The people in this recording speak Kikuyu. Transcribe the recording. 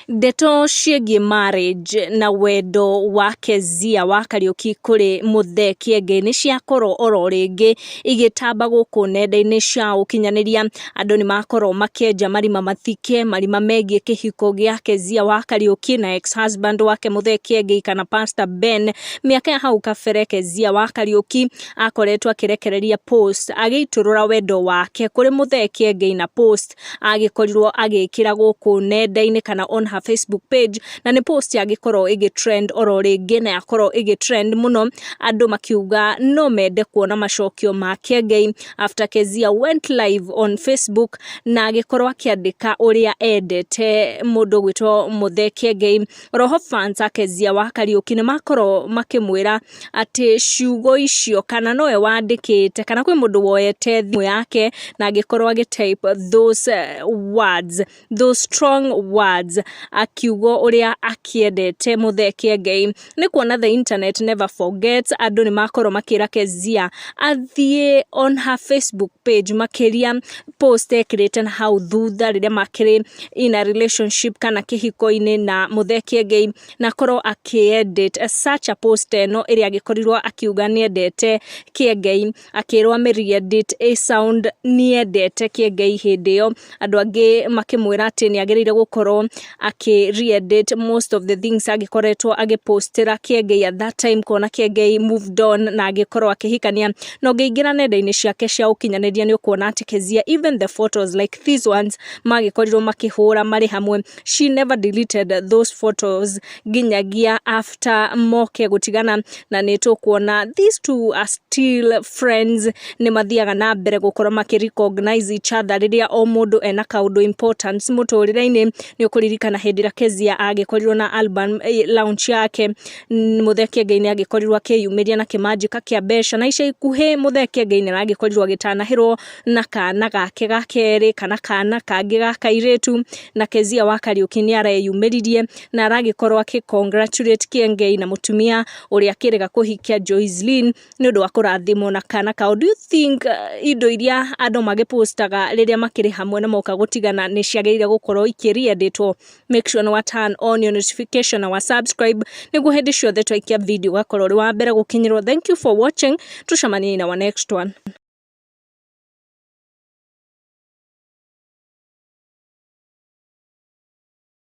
Ndeto ciĩgiĩ marriage na wendo wa Kezia wa Kariuki kũrĩ Muthee Kiengei nĩ ciakorwo oro rĩngĩ igĩtamba gũkũ nenda-inĩ cia ũkinyanĩria. Andũ nĩ makorwo makĩenja marima mathike, marima megiĩ kĩhiko gĩa Kezia wa Kariuki na ex husband wake Muthee Kiengei kana Pastor Ben. Mĩaka ya hau kabere Kezia wa Kariuki akoretwo akĩrekereria post agĩitũrũra wendo wake kũrĩ Muthee Kiengei na post agĩkorirwo agĩkĩra gũkũ nenda-inĩ kana on her Facebook page, na nĩ post yagĩkorwo ĩgĩ trend oro rĩngĩ, na yakorwo ĩgĩ trend mũno, andũ makiuga no mende kuona macokio ma Kiengei after Kezia went live on Facebook na agĩkorwo akĩandĩka ũrĩa endete mũndũ ũgwĩtwo Muthee Kiengei. Oroho fans a Kezia wa Kariuki nĩ makorwo makĩmwĩra atĩ ciugo icio kana nowe wandĩkĩte kana kwĩ mũndũ woete thimũ yake na agĩkorwo agĩ type those words, those strong words, akiuga ũrĩa akĩendete Muthee Kiengei. Nĩ kuona the internet never forgets, andũ nĩ makorwo makĩra Kezia athiĩ on her Facebook page, makĩria post ekĩrĩte na hau thutha rĩrĩa makĩrĩ in a relationship kana kĩhiko-inĩ na Muthee Kiengei, na akorwo akĩ-edit such a post ĩno ĩrĩa agĩkorirwo akiuga nĩendete Kiengei, akĩrwo amĩ-re-edit ĩ sound nĩendete Kiengei hĩndĩ ĩyo. Andũ angĩ makĩmwĩra atĩ nĩ agĩrĩire gũkorwo akĩ re-edit most of the things agĩkoretwo agĩpostĩra Kiengei at that time, kuona Kiengei moved on na agĩkorwo akĩhikania. Na ũngĩingĩra nenda-inĩ ciake cia ũkinyanĩria nĩ ũkuona atĩ Kezia, even the photos like these ones magĩkorirwo makĩhũra marĩ hamwe, she never deleted those photos nginyagia after moke gũtigana. Na nĩ tũkuona these two are still friends, nĩ mathiaga na mbere gũkorwo makĩ recognize each other rĩrĩa o mũndũ ena kaũndũ important mũtũrĩre-inĩ. Nĩ ũkũririkana hĩndĩ ĩrĩa Kezia agĩkorirwo na album launch yake, Muthee Kiengei nĩ agĩkorirwo akĩyumĩria na kĩmanjĩka kĩa mbeca. Na ica ikuhĩ Muthee Kiengei nĩ aragĩkorirwo agĩtanahĩrwo na kana gake ga kerĩ kana kana kangĩ ga kairĩtu, na Kezia wa Kariuki nĩ areyumĩririe na aragĩkorwo akĩ congratulate Kiengei na mũtumia ũrĩa akĩrĩga kũhikia, Joycelyn, nĩ ũndũ wa kũrathimwo na kana kao. Do you think indo iria andũ magĩpostaga rĩrĩa makĩrĩ hamwe na moka gũtigana nĩ ciagĩrĩire gũkorwo ikĩriendĩtwo? Make sure nĩ wa turn on your notification na wa subscribe nĩguo hĩndĩ ciothe twaikia video ũgakorwo ũrĩ wa mbere gũkinyĩrwo. Thank you for watching, tucemanie in our next one.